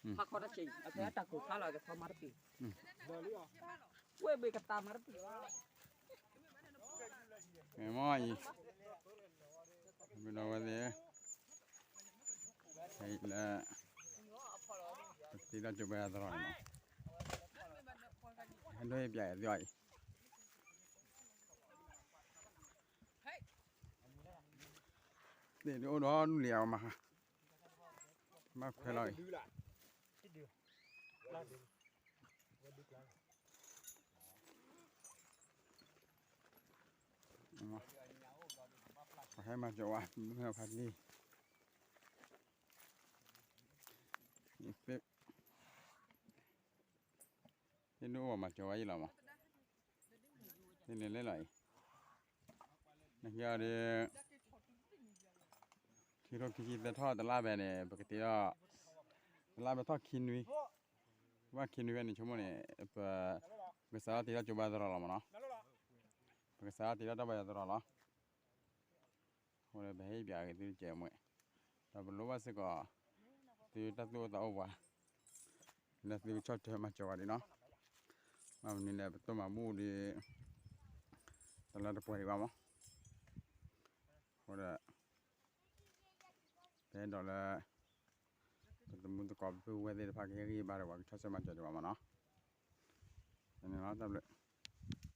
ဖးခီတၢ်ဆံး အကဲတၢ်ကိၢ်ဖးလီၤ ကသီမၤတပံၤ, ဝဲၢ်ဘ့ၣ်ကသးမၤတပံၤ, မ့ၢ်အံၤ, မ့ၢ်ဒီးဝဲသ့ၣ်, လၢ, ပသံတၢ်ကၠိဘၣ်သရီန့ၣ်မး, ဟဲဒိပၠးအသီအံၤ, သ့ၣ်ဒုးအိၣ်ဒီးနုၢ်လံအီၤမး, ဘၣ်ခွဲးလီၤအံၤ, ပှၤဟဲမၤစၢၤဝဲ, မုၢ်ဖးလံ, သ့ၣ်ဒုးအိၣ်မၤစၢၤဝဲအံၤလီၤမး, သ့ၣ်န့ၣ်လဲၣ်လီၤအံၤ, နကဒီး ခံထိခံဆံသၢထီၣ်တလါဖဲန့ၣ် ပကတ့ထီၣ်, တလါဖဲထီၣ်ခံနွံ, ဘၣ်ခံနွံဖဲန့ၣ်ဆိကမိၣ်န့ၣ်, ပကစးထီၣ်တ့ထီၣ်ကၠိဘၣ်သရီလီၤမးနီၤ, ပကစးထီၣ်တ့ထီၣ်တၢ်ဘၣ်ယွၤသရီလီၤ, အဃိဒီးပဟဲဟ့ၣ်ပၠးက့ၤသုတကဲးမွဲ, ဒီးပလိၣ်ဘၣ်စ့ၢ်ကီး, သုတၢ်သူၣ်အိၣ်သးအိၣ်ပှၤ, လၢသုကဆီၣ်ထွဲမၤစၢၤဝဲဒၣ်နီၤ, ဘၣ်မနုၤလဲၣ် ပတိၢ်မၤဘူၣ်ဒီး, တလါတပှဲၤဒံးဘၣ်မး, အဃိဒီး ပအဲၣ်ဒိးလၢ ပသမူသကိးပုၢ်ဝဲၢ်သ့ၣ်တဖၣ်ကဟ့ၣ်ဂံၢ်ဘါဒီးပှၤကဆီၣ်ထွဲမၤစၢၤဒံးဘၣ်မးနီၤ, န့ၣ်လီၤတၢ်ဘျုး.